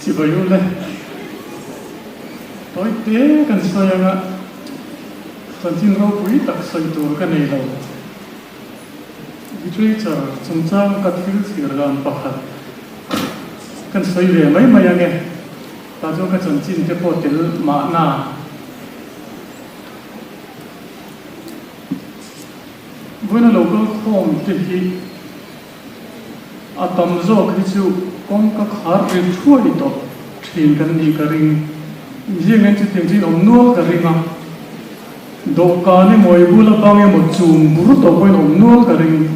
Chibai u le. Tawi te kan sawi anga chanchin ropui tak sawi tur ka nei lo. Literature chungchang ka thil thlir dan pakhat kan sawi ve mai mai ange. Tah chuan ka chanchin te pawh tel mahna. Vawiina lo kal khawm te hi a tam zawk hi chu kawngka khar ri thuai tawh thin kan nih ka ring. Inziak en chutiang chu in awm nual ka ring a, dawhkan emaw i bula bang emaw chum bur tawh pawhin awm nual ka ring.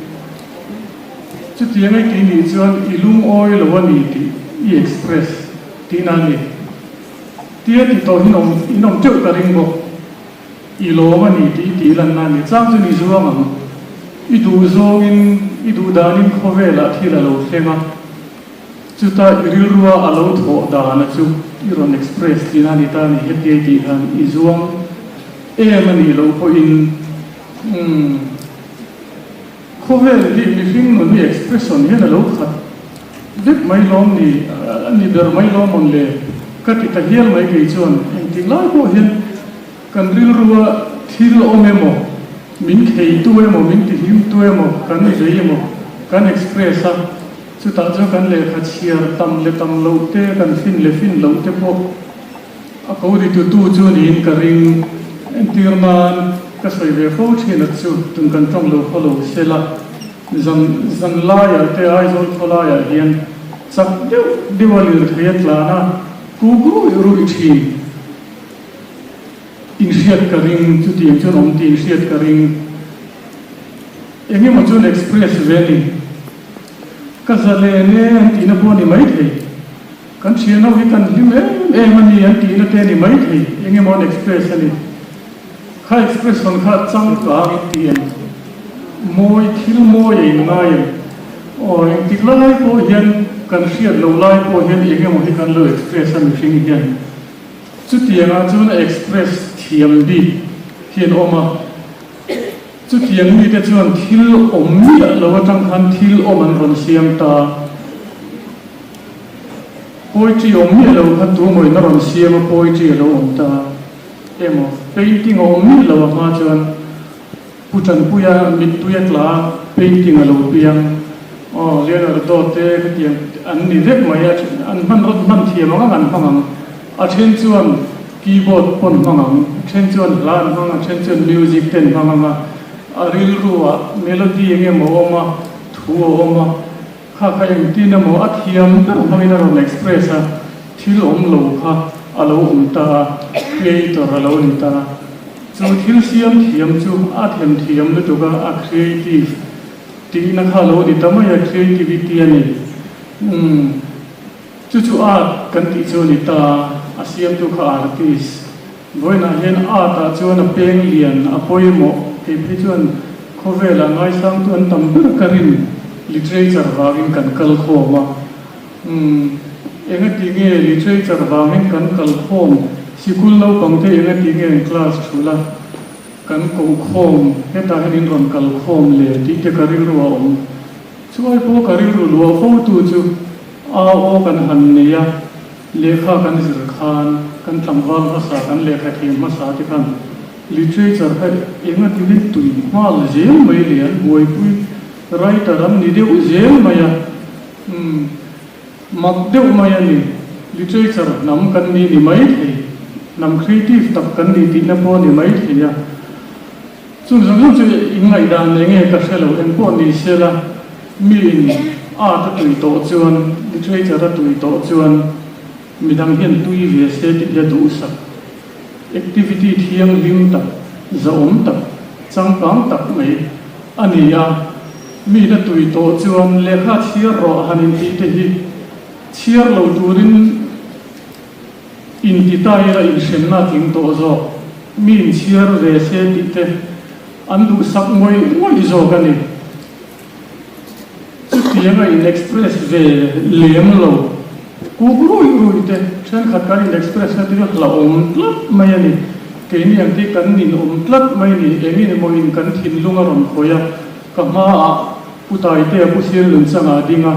Chutiang ei tih nih chuan i lungawi lo a ni tih i express tihna a ni. Tia ti tawh hi in awm teuh ka ring bawk. I lawm a ni tih i tih lanna a ni. Chang chu ni zuang ang. I duh zawngin, i duh danin khawvelah thil a lo thleng a. Chuta i rilrua a lo thawh dana chu i rawn express tihna a ni ta a ni. Hetia i tih khan i zuang em a nih loh pawhin, umm, khawvel hi mihring nun hi expression hian a lo khat vek mai lawm ni, a ni ber mai lawm mawn le ka ti ta hial mai kei chuan engtik lai pawh hian kan rilrua thil awm emaw, min kheitu emaw, min tihlimtu emaw, kan vei emaw kan express a, chutah chuan kan lehkha chhiar tam leh tam loh te, kan fin leh fin loh te pawh A ko ri tutu chu niin ka ring. Entir nan ka sawi ve fo thin a chu tun kan tawng lo khaw lo se la, zan zan laiah te Aizawl khaw laiah hian chak deuh deuh a lirthei a tlan a, kuk ruih ruih thin. Inhriat ka ring, chutiang chuan awm tih inhriat ka ring. Engemaw chuan express ve a ni. Ka zalen e an tihna pawh a ni maithei. Kan thian ho hi kan hlim em em a ni an tihna te a ni maithei. Engemaw an express a ni. Kha expression kha changkang in ti em? Mawi, thil mawi a inngai em? Aw, engtik lai pawh hian kan hriat loh lai pawh hian engemaw hi kan lo express a mihring hian. Chutiangah chuan a express thiam bik hi an awm a. Chutiang mite chuan thil awm miah lo atang khan thil awm an rawn siam ta. Poetry awm miah lo kha tu mawin a rawn siam a poetry a lo awm ta emaw painting a awm miah lo a hma chuan Pu Tanpuia mittui a tla a painting a lo piang aw Leonardo te khatiang an ni vek mai a an hman rawt hman thiam ang ang an hmang ang a then chuan keyboard pawn hmang ang a then chuan hla an hmang a then chuan music te an hmang ang a a rilru ah melody eng emaw a awm a thu a awm a Kha kha engtin emaw a thiam ber hmangin a rawn express a, thil awm lo kha a lo awm ta a, creator a lo ni ta. Chu thil siam thiam chu a them thiam lutuk a, a creative tihna kha a lo ni ta mai a, creativity a ni. Umm, chu chu art kan tih chu a ni ta a, a siamtu kha artist. Vawiinah hian art ah chuan a peng lian a pawimawh kei phei chuan khawvelah ngaisangtu an tam ber ka rin literature vangin kan kal khawm a. Umm enga ti nge literature vangin kan kal khawm sikul naupang te enga ti nge an class thul a kan koh khawm hetah hian in rawn kal khawm le tih te ka rilru a awm. Chuai pawh ka rilru luah fo tu chu a aw kan han nei a. Lehkha kan zir khan kan tlangval hmasa, kan lehkha thiam hmasa te khan literature kha eng a tinin tui nghal zel mai le, an buaipui writer an ni deuh zel mai a, umm mak deuh mai a ni. Literature hnam kan ni ni mai thei, hnam creative tak kan ni tihna pawh a ni mai thei a. Chung zawng zawng chu inngaihdan eng nge ka hre lo, eng pawh ni se la, miin art a tui tawh chuan, literature a tui tawh chuan midang hian tui ve se tih hi a duhsak. Activity thianghlim tak, zahawm tak, changkang tak mai a ni a, miin a tui tawh chuan lehkha chhiar rawh han intih te hi chhiar lo turin, Inti ta ila inhremna a tling tawh zawk, mi inchhiar ve se tih te an duhsak ngawih ngawih zawk a ni. Chutiang a in express ve lem lo, kuk ruih ruih te thenkhat kan in express na te chu hlauhawm tlat mai a ni. Keini ang te kan ninawm tlat mai a ni, engin emaw in kan thinlung a rawn khawih a, ka hmaah Pu Taitea Pu Sialnunchanga a ding a.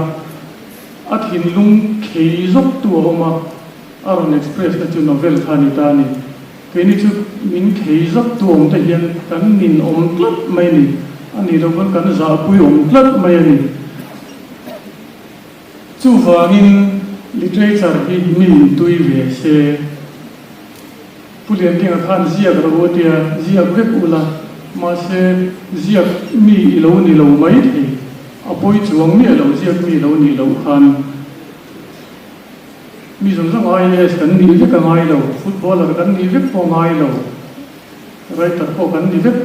A thinlung khei zawk tu a awm a, a rawn express na chu novel kha a ni ta a ni. Keini chu min khei zawk tu awm te hian kan nin awm tlat mai a ni, a nih loh pawn kan zahpui awm tlat mai a ni. Chuvangin literature hi mi intui ve se. Pu Liantinga khan ziak rawh u tia ziak vek ula, mahse ziak mi i lo ni lo mai thei, a pawi chuang miah lo ziak mi lo nih loh khan mi zawng zawng IAS kan nih vek a ngai lo, footballer kan nih vek pawh a ngai lo, writer pawh kan ni vek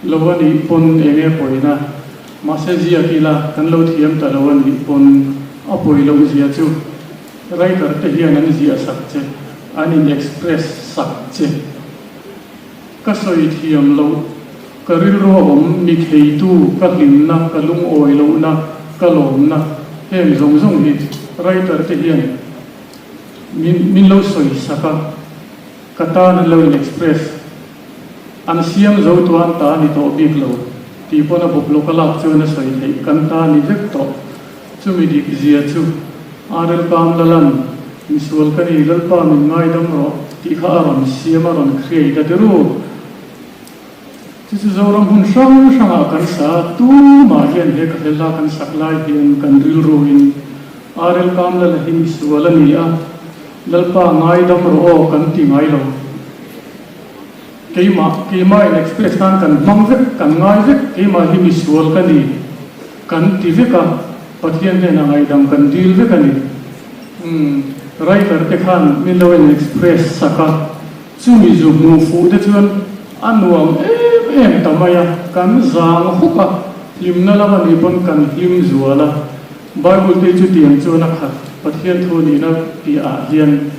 lo a nih pawn eng nge pawina, mahse ziak ila kan lo thiam ta lo a nih pawn a pawi loh zia chu. Writer te hian an ziah sak che, an in express sak che. Ka sawi thiam loh, ka rilru a awm mi theitu, ka hlimna, ka lungawi lohna, ka lawmna, heng zawng zawng hi writer te hian min min lo sawi sak a, ka tan an lo in express. An siam zo tuan ta ni tawh bik lo tih pawn a bawp lawk a lak chuan a sawi theih kan ta ni vek tawh. Chumi dik zia chu RL Kamlalan misual ka ni Lalpa min ngaidam rawh tih kha a rawn siam a rawn create a tiru. Chu chu Zoram hun hrang hrangah kan sa a, tumah hian he ka hlela kan sak lai hian kan rilru in RL Kamlala hi misual a ni a, Lalpa ngaidam rawh aw kan ti ngai lo. Keimah, keimah in express nan kan hmang vek, kan ngai vek, keimah hi misual ka ni kan ti vek a, Pathian hnenah ngaihdam kan dil vek a ni. Umm, writer te khan min lo in express sak a, chumi zu hmuh fuh te chuan a nuam em em ta mai a, kan zang hawk a, hlimna lam a nih pawn kan hlim zual a, Bible te chutiang chuan a khat, Pathian thu nihna piahah hian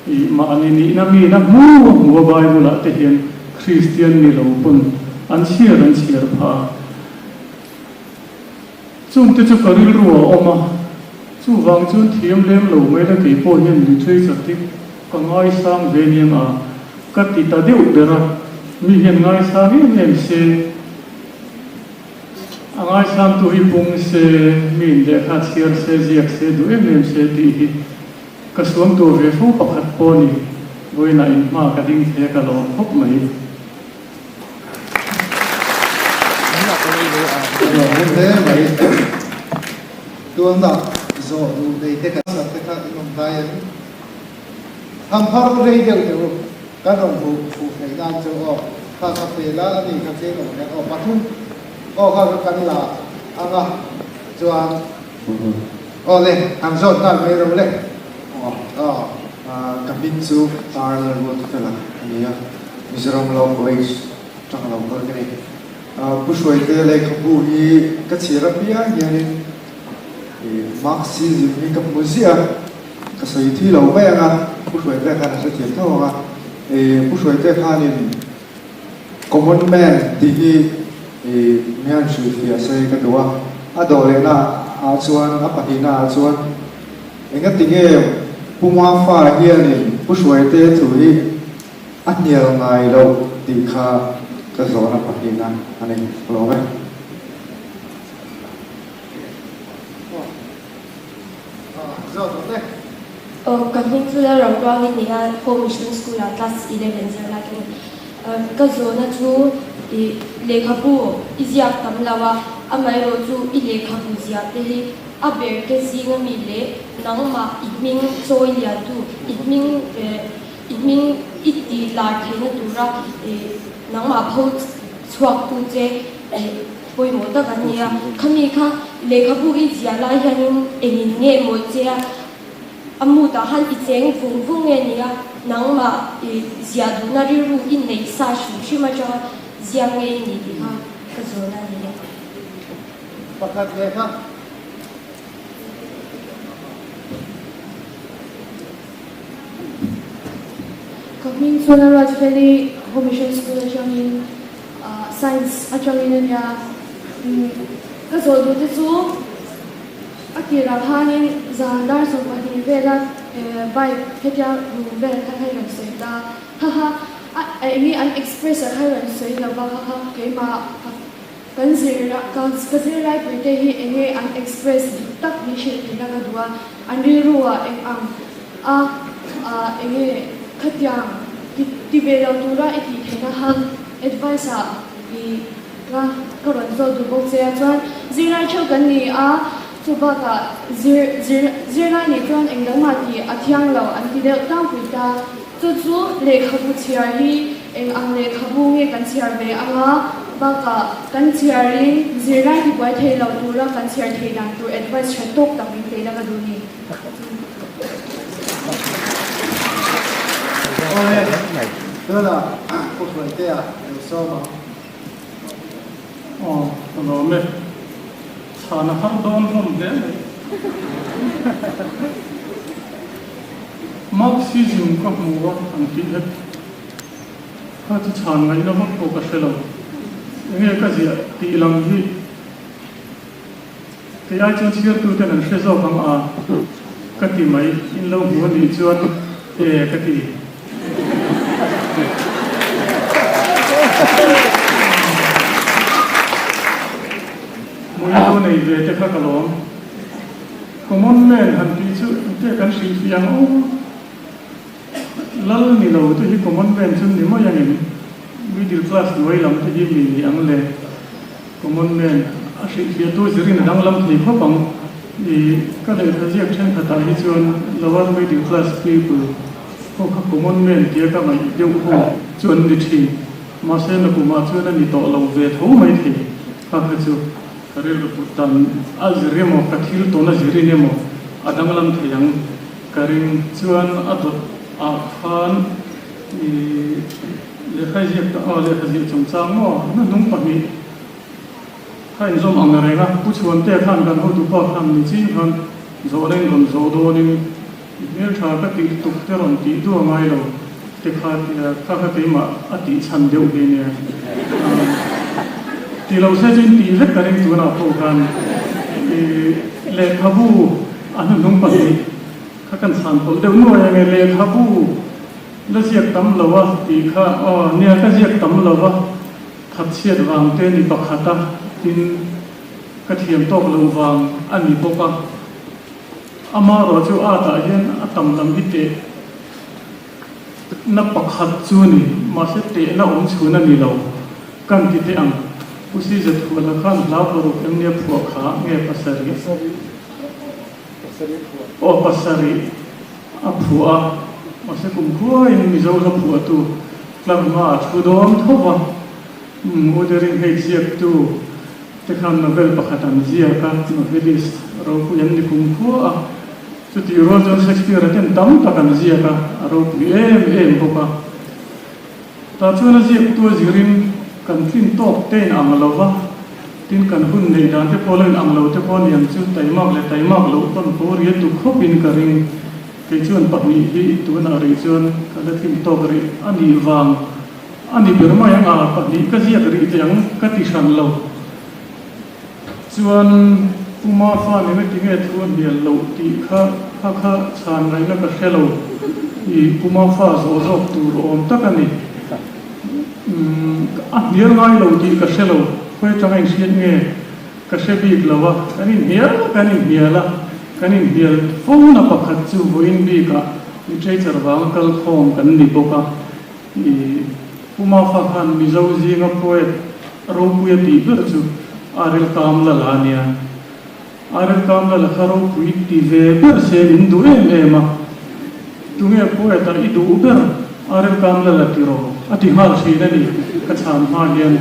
Ih, mahni nihna mina hmu a hmu a Bible ah te hian Kristian ni lo pawn an chhiar an chhiar phah a. Chung te chu ka rilru a awm a, chuvang chuan thiam lem lo mai la kei pawh hian literature te ka ngaisang ve aniang a, ka ti ta deuh ber a, mi hian ngaisang em em se, a ngaisangtu hi pung se, mi in lehkha chhiar se, ziak se, duh em em se tih hi Ka suam tur ve fo pakhat pawh ni, vawiinah in hma ka ding thei a ka lawm khawp mai. Lawm hle mai. Tuanah zawh duh nei te kan sak te kha in awm hnai em? Tham phar rei deuh teh u, kan rawn hmuh fuh theih nan chu aw kha ka pe la a ni kha tlem awm hian aw pathum aw kha kha kan la ang a chuan Aw le, han zawt nghal mai ro le. Aw, ka hming chu R Lalruatfela a ni a, Mizoram Law College atanga lo kal ka ni. Pu Hruaite lehkhabu hi ka chhiar apiang hianin Marxism hi ka hmu ziah a, ka sawi thui lo mai ang a, Pu Hruaite khan a hrethiam tho ang a. Pu Hruaite khanin Common man tih hi mi han hrilhfiah se ka duh a, a dawh lehna ah chuan a pahnihna ah chuan engati nge Pu Mafa hianin Pu Hruaite thu hi a hnial ngai loh tih kha ka zawhna pahnihna a ni hlawm e. Aw, ka hming chu Lalramruang i ni a, Home Mission School ah class 11 zirlai ka ni. Ka zawhna chu i lehkhabu i ziak tam lo a, amaherawh chu i lehkhabu ziah te hi a ber te zing ami leh nangmah i hming chawi liantu, i hming i hming i ti lar theihna tura nangmah pho chhuaktu che pawimawh tak an ni a, khami kha lehkhabu i ziah lai hianin engin nge mawlh che a, a mood ah khan i cheng vung vung nge ni a, nangmah i ziah duhna rilru i neih sa hrim hrim atanga ziak nge i ni tih kha ka zawn a ni e. Pakhat lehkha. Ka hming chuan a Ruatfeli Home Mission School atangin Science atangin a nia. Ka zawh duh te chu a tirah khanin zan dar 12 vela bike hetia rûm vel kha kha i rawn sawi ta. Haha, a eng nge an express ah kha i rawn sawi lo va, haha keimah ka. Kan zir ka ka zirlai puite hi enge an express dik tak min hrilh theihna ka duh a, an rilru ah eng ang a ah enge khatiang ti ti ve lo tura i tih theihna kha advice ah i ka ka rawn zawt duh bawk che a, chuan zirlai theuh kan ni a, chu bakah zir zir zirlai nih chuan eng dang mah tih a thiang lo an ti deuh tlangpui ta. Chu chu lehkhabu chhiar hi eng ang lehkhabu nge kan chhiar ve ang a, bakah kan chhiarin zirlai tibuai thei lo tura kan chhiar thei dan tur advice tha tawk tak min pe la ka duh ni. Awle, tunah Pu Hruaitea lo sawm ang. Aw, ka lawm e. Chhan a har dawn hlawm hle mai. Marxism ka hmu a an tih het. Kha chu chhan ngaihna vak pawh ka hre lo. Enge ka ziah tih lam hi kei ai chuan chhiartuten an hre zawk ang a ka ti mai. In lo hmu a nih chuan e ka ti. Hmui lo nei ve te kha ka lawm. Common man han tih chu engte kan hrilhfiah ang aw. Lal ni lo te hi common man chu ni mai angin middle class hnuai lam te hi mi ni ang le. Common man a hrilhfiahtu zirin a danglam thei khawp ang. I ka lehkha ziak thenkhatah hi chuan lower middle class people ho kha common man tia ka ngaih deuh ho chu an ni thin. Mahse nakumah chuan a ni tawh lo ve tho mai thei kha kha chu. Ka rilru put dan a zir emaw, ka thil tawn a zirin emaw a danglam thei ang ka ring. Chuan a dawt ah khan i lehkha i ziak ta, aw lehkha ziah chungchang maw hnuhnung pahnih kha inzawm ang reng a, Pu Chhuantea khan kan hotupa khan ni ching khan zawhna in rawn zawh dawnin i hmeltha ka tih lutuk te rawn tih duh a ngai lo te kha tia kha kha keimah a tih chhan deuh hi nia. Ti lo se chu in tih vek ka ring tunah pawh khan i lehkhabu a hnuhnung pahnih kha kan chhan pawlh deuh nuai ange lehkhabu La ziak tam lo a tih kha aw nia ka ziak tam lo a, thatchhiat vang te ni pakhat a tin ka thiam tawk loh vang a ni bawk a. Amaherawh chu art ah hian a tam lam hi teh na pakhat chu a ni, mahse tehna awm chhun a ni lo kan ti teh ang. Pu Siza Thuala khan hla paruk em nia phuah kha nge pasarih? Aw pasarih. A phuah a, mahse kum khuaiin Mizo hla phuahtu tlar hma a thu dawn tho va. Wuthering Heights ziaktu te khan novel pakhat an ziak a, novelist ropui an ni kum khua a. Chutih rual chuan Shakespeare-a ten tam tak an ziak a, a ropui em em bawk a. Tah chuan a ziaktu a zirin kan tlin tawk te in ang lo va, tin kan hun neih dan te pawh lo in ang lo te pawh a ni ang chu taimak leh taimak loh pawn ko ria tu khawp in ka ring. Kei chuan pahnih hi tunah rih chuan ka la tlin tawk rih a nih vang a ni ber mai ang a, pahnih ka ziak rih teh ang ka ti hran lo. Chuan Pu Mafa nen a tinge thu a hnial loh tih kha kha kha chhan ngaihna ka hre lo. I Pu Mafa zawh zawk tur awm tak a ni. Umm a hnial ngai lo tih ka hre lo. Khawi atanga inhriat nge ka hre bik lo a. Kan inhnial kan inhnial a, kan inhnial fo na pakhat chu vawiin bikah literature vanga kal khawm kan ni bawk a. I Pu Mafa khan Mizo zinga poet ropui a tih ber chu Arel Kamlala a nia. Arel Kamlala kha ropui ti ve ber se min duh em em a. Tunge poet a i duh ber Arel Kamlala ti rawh a ti nghal thin a ni ka chhan hma hian.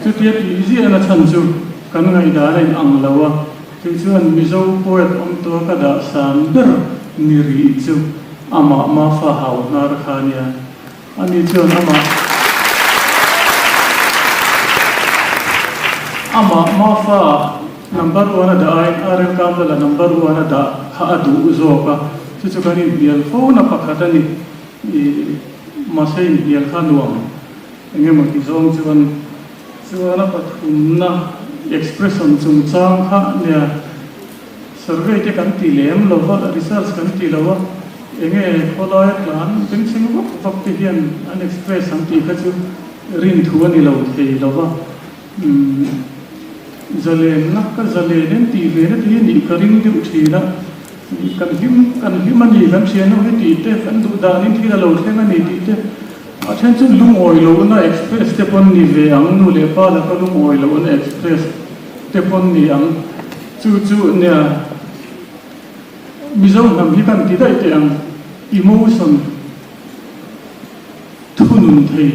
Chutia tih ziahna chhan chu kan ngaihdan a in ang lo a. Kei chuan Mizo poet awm tua ka dah san ber ni rih chu amah Mafa hau hnar kha a nia. Ani chuan amah amah Mafa number one a dah aiin RL Kamlala number one a dah kha a duh zawk a, chu chu kan inhnial fo na pakhat a ni. I mahse inhnial kha nuam eng emaw ti zawng chuan Chuan a pathumna expression chungchang kha nia survey te kan ti lem lo va, research kan ti lo a, enge khawlaia tlan bengchheng vak vak te hian an express an tih kha chu rin thu a ni lo thei lo va. Umm. Zalenna ka zalen em tih ve na te hi nih ka ring deuh thin a, kan hlim kan hlim a ni kan thian ho hi tih te, kan duh danin thil a lo thleng a ni tih te, a then chu lungawi lohna express te pawn ni ve ang, nu leh pa laka lungawi lohna express te pawn ni ang, chu chu nia Mizo hnam hi kan ti daih teh ang, emotion. Thunun thei,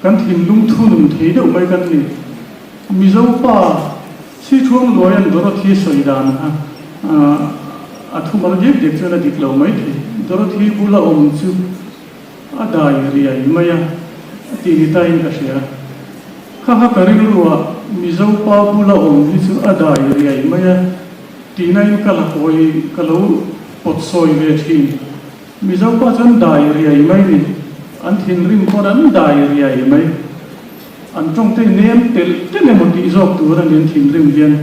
kan thinlung thunun thei deuh mai kan ni. Mizo pa Sithuang Luaia'n Dorothy sawi dan kha a thumal diak diak chuan a dik lo mai thei. Dorothy bula awm chu a dai riai mai a, a ti ni tain ka hria. Kha kha ka rilruah Mizo pa bula awm hi chu a dai riai mai a tihnain ka la kawi ka lo pawt sawi ve thin. Mizo pa chuan dai riai mai ni, an thinrim pawn an dai riai mai. An tawngte nem telh telh emaw tih zawk tur a ni an thinrim hian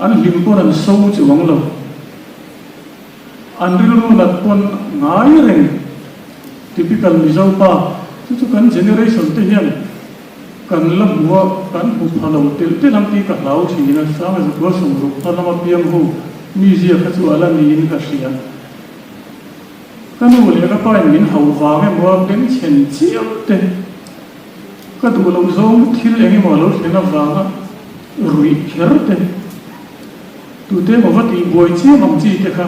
an hlim pawn an so chuang lo. An rilru nat pawn ngai reng. Typical Mizo pa, chu chu kan generation te hian kan la hmu a, kan hmu pha lo telh telh ang tih ka hlau thin a, Sanga Zakua Sawmruk hma lama piang ho mizia kha chu a la niin ka hria. Ka nu leh ka pa in min hauh vang emaw a bengchhen chiam te, ka duh loh zawng thil eng emaw a lo thlen avanga ruih kher te, tute emaw va tih buai chiam ang chi te kha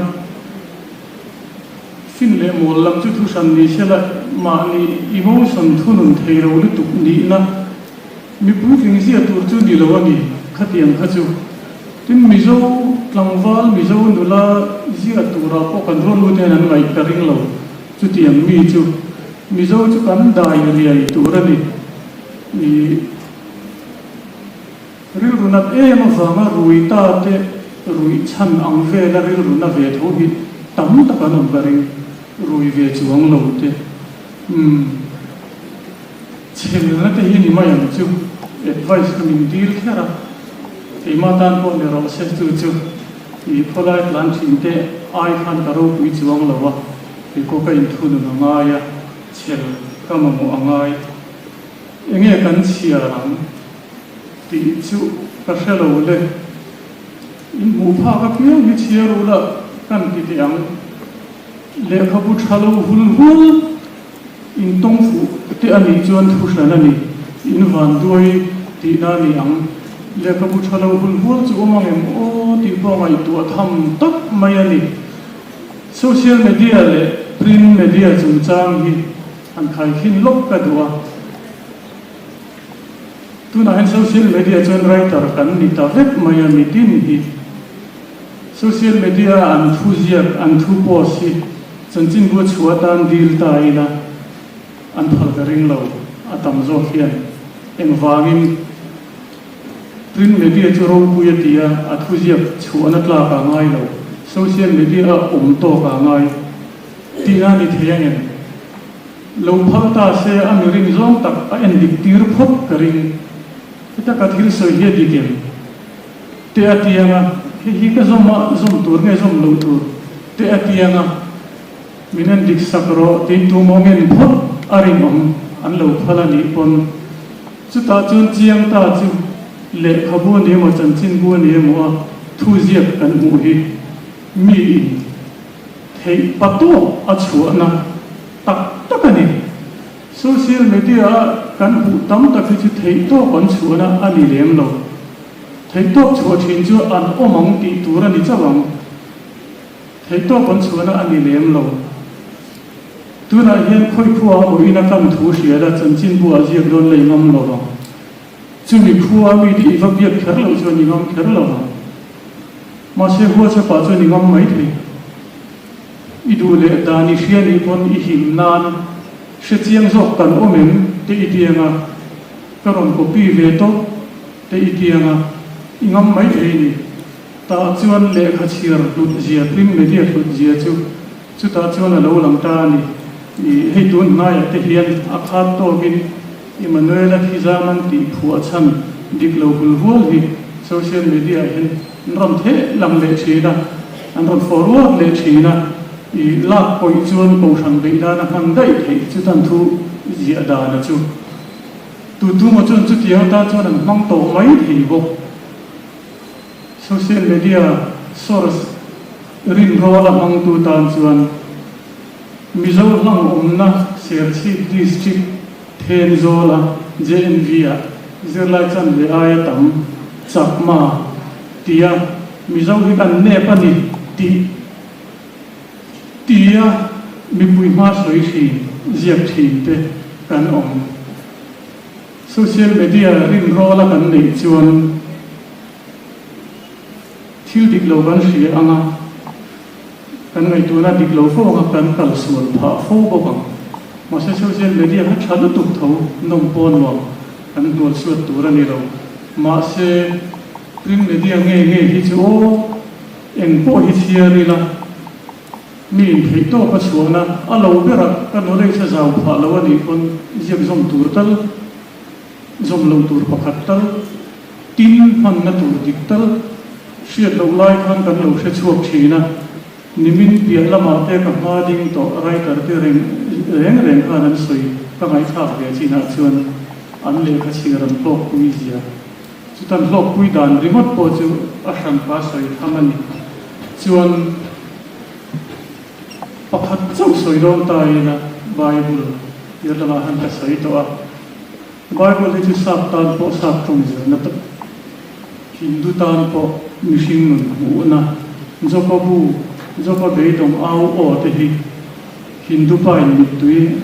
fin leh mawl lam chu thu hran ni se la, mahni emotion thunun thei lo lutuk nihna Mi puitling zia tur chu ni lo a ni, khatiang kha chu. Tin, Mizo tlangval, Mizo nula zia turah pawh kan rual lut hian an ngaih ka ring lo. Chutiang mi chu Mizo chu kan dai riai tur a ni. I rilru nat em avanga rui ta te ruih chhan ang vela rilru na ve tho hi tam tak an awm ka ring, rui ve chuang lo te. Umm. Chhelna te hi ni mai ang chu, advice kha min dil kher a, keimah tan pawh ni rawh se chu chu i khawlai tlan thin te ai khan ka ropui chuang lo a, keipawh ka inthunun a ngai a, chhel ka mamawh a ngai. Enge kan chhiar ang tih chu ka hre lo le, in hmuh phak apiang hi chhiar ula kan ti teh ang, lehkhabu tha lo hul hul. In tawng fuh te a nih chuan thu hran a ni. In van duai tihna a ni ang. Lehkhabu tha lo hun hual chu awm ang em aw tih pawh ngaihtuah tham tak mai a ni. Social media leh print media chungchang hi han khaikhin lawk ka duh a. Tunah hian social media chuan writer kan ni ta vek mai a mitin hi. Social media a an thu ziak, an thu post hi chanchinbu a chhuah atan dil ta ila an phal ka ring lo, a tam zawk hian. Engvangin print media chu ropui a ti a, a thu ziak chhuahna tlak ah ngai lo, social media a awm tawk ah ngai tihna a ni thei ang em? Lo phal ta se a mi rin zawng tak a en dik tir phawt ka ring. Heta ka thil sawi hi a dik em? Te a tiang a, hei hi ka zawm a, zawm tur nge zawm loh tur? Te a tiang a, min en dik sak rawh tiin tu maw ngen phawt a rinawm an lo phal a nih pawn chutah chuan chiang ta chu lehkhabu a ni emaw chanchinbu a ni emaw a thu ziak kan hmuh hi miin theih pa tawk a chhuahna tak tak a ni. Social media a kan hmuh tam tak hi chu theihtawp an chhuahna a ni lem lo. Theihtawp chhuah thin chu an awm ang tih tur a ni chauh ang. Theihtawp an chhuahna a ni lem lo. Tunah hian khawi khua a maw ina kan thu hria la chanchinbu ah ziak dawn lei ngam lo vang. Chumi khua mi te i va biak kher loh chuan i ngam kher lo vang. Mahse WhatsApp ah chuan i ngam mai thei. I duh leh dan i hria nih pawn i him nan hre chiang zawk kan awm em te i tiang a, ka rawn copy ve tawp te i tiang a, i ngam mai thei ni. Tah chuan lehkha chhiar hlut zia, print media hlut zia chu chutah chuan a lo lang ta a ni. I hei tun hnaiah te hian a khat tawkin Emmanuel-a thizam an tih phuah chhan dik lo hul hual hi social media ah hian an rawn theh lang leh thin a, an rawn forward leh thin a, i lak pawih chuan kohhran beih nana hman daih theih chutan thu ziah dana chu tu tumaw chuan chutiang atan chuan an hmang tawh mai thei bawk. Social media source rinrawl a hmangtu tan chuan Mizo hlang awmna Serchhip District Thenzawla JNV-ah zirlai chanve aia tam Chakma tia Mizo hi kan nep a ni tih tia mipui hma sawi thin, ziak thin te kan awm. Social media rinrawla kan neih chuan thil dik lo kan hria ang a, kan ngaihtuahna dik lo fo ang a, kan kal sual phah fo bawk ang. Mahse social media kha tha lutuk tho nawm pawh nuam kan hnual suat tur a ni lo. Mahse print media nge nge hi chu aw eng pawh hi chhiar ila mi intheih tawk a chhuahna a lo berah ka knowledge a zau phah lo a nih pawn ziak zawm tur tal Zawm lo tur pakhat tal, tin hmanna tur dik tal hriat loh lai khan kan lo hre chhuak thin a, nimin piah lamah te ka hma ding tawh writer te reng reng reng khan an sawi ka ngaihthlak ve chinah chuan an lehkha chhiar an hlawkpui zia. Chutan hlawkpui dan ringawt pawh chu a hranpa sawi tham a ni. Chuan pakhat chauh sawi dawn ta ila Bible tir lamah khan ka sawi tawh a. Bible hi chu sap tan pawh sap tawng zirna tak, Hindu tan pawh mihring nun hmuhna, Jopa bu, Jopa beidawng au aw te hi Hindu pa in mittui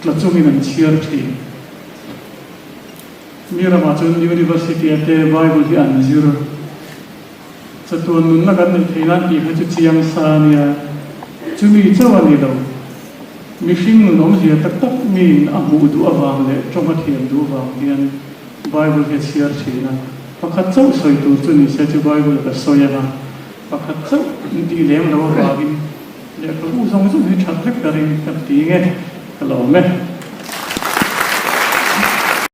tla chungin an chhiar thin. Mi ramah chuan University a te Bible hi an zir. Chatuan nunna kan neih theih nan tih kha chu chiang sa a nia. Chumi chauh a ni lo. Mihring nun awmzia tak tak miin a hmuh duh avang leh tawng a thiam duh avang hian Bible hi a chhiar thin a. Pakhat chauh sawi tur chu ni se chu Bible ka sawi ang a, pakhat chauh in tih lem lo avangin lehkhabu zawng zawng hi that vek ka ring ka ti nge ka lawm e.